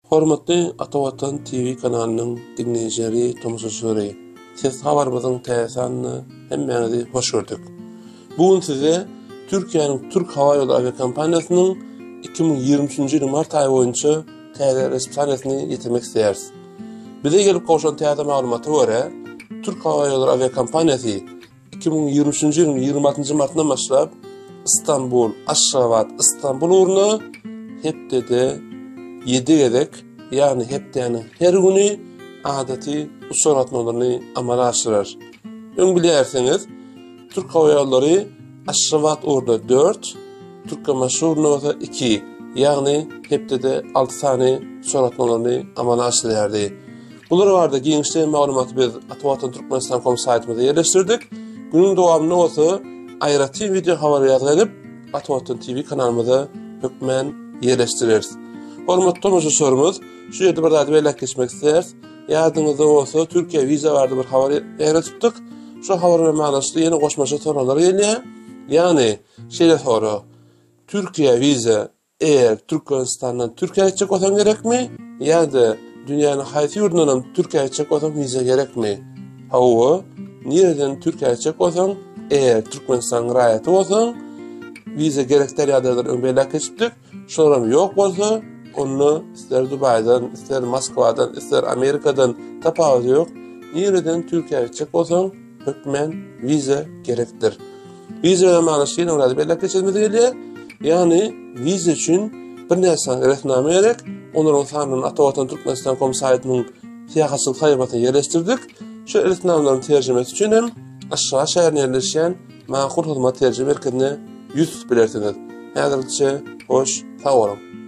Hormatly Ata Watan TV kanalynyň diňleýjileri, tomaşaçylary! Ses habarymyzyň täze sanynda hemmäňizi hoş gördük. Bu gün size Türkiýäniň Türk Howa Ýoly awiakompaniýasynyň 2023-nji ýylyň mart aýy boýunça täze raspisaniýasyny ýetirmek isleýäris. Bize gelip gowşan täze maglumata görä, Türk Howa Ýollary awiakompaniýasy 2023-nji ýylyň 26-njy martyndan başlap Istanbul, Aşgabat, Istanbul ugruna hepdede 7 gezek, ýagny hepdäniň her güni adaty uçar gatnawlaryny amala aşyrar. Öň bilýärsiňiz, Türk howa ýollary Aşgabat ugruna 4, Türkmenbaşy ugruna bolsa 2, ýagny hepdede 6 sany uçar gatnawlaryny amala aşyrýardy. Bular barada giňişleýin maglumaty biz Atavatan Türkmenistan com saýtymyzda ýerleşdirdik. Günüň dowamynda bolsa aýratyn wideo habar ýazgy edip Atavatan TV kanalymyza hökmän ýerleşdireris. Hormatly tomaşaçylarymyz, şu ýerde bir zady belläp geçmek isleýäris. Ýadyňyzda bolsa Türkiýe wiza barada bir habar ýaýradypdyk. Şu habar bilen baglanyşykly ýene goşmaça soraglar gelýär. Ýagny şeýle sorag. Türkiýe wiza Eger Türkmenistandan Türkiýä gitjek bolsaň gerekmi? Ýa-da dünýäniň haýsy ýurdundanam Türkiýä gitjek bolsaň wiza gerekmi? Hawa, nireden Türkiýä gitjek bolsaň, eger Türkmenistanyň raýaty bolsaň, wiza gerek däl ýagdaýlary öň belläp geçipdik. Şolaram ýok bolsa, onda ister Dubaýdan, ister Moskwadan, ister Amerikadan tapawudy ýok. Nireden Türkiýä gitjek bolsaň, hökmän wiza gerekdir. Wiza bilen baglanyşykly ýene bir zady belläp geçesimiz gelýär. Ýagny wiza üçin birnäçe sany resminama gerek. Olaryň sanyny Ata Watan Türkmenistan com saýtynyň syýahatçylyk sahypasyna ýerleşdirdik. Şu resminamalaryň terjimesi üçin hem Aşgabat şäherinde ýerleşýän Makul Hyzmat terjime merkezine ýüz tutup bilersiňiz. Häzirlikçe hoş, sag boluň!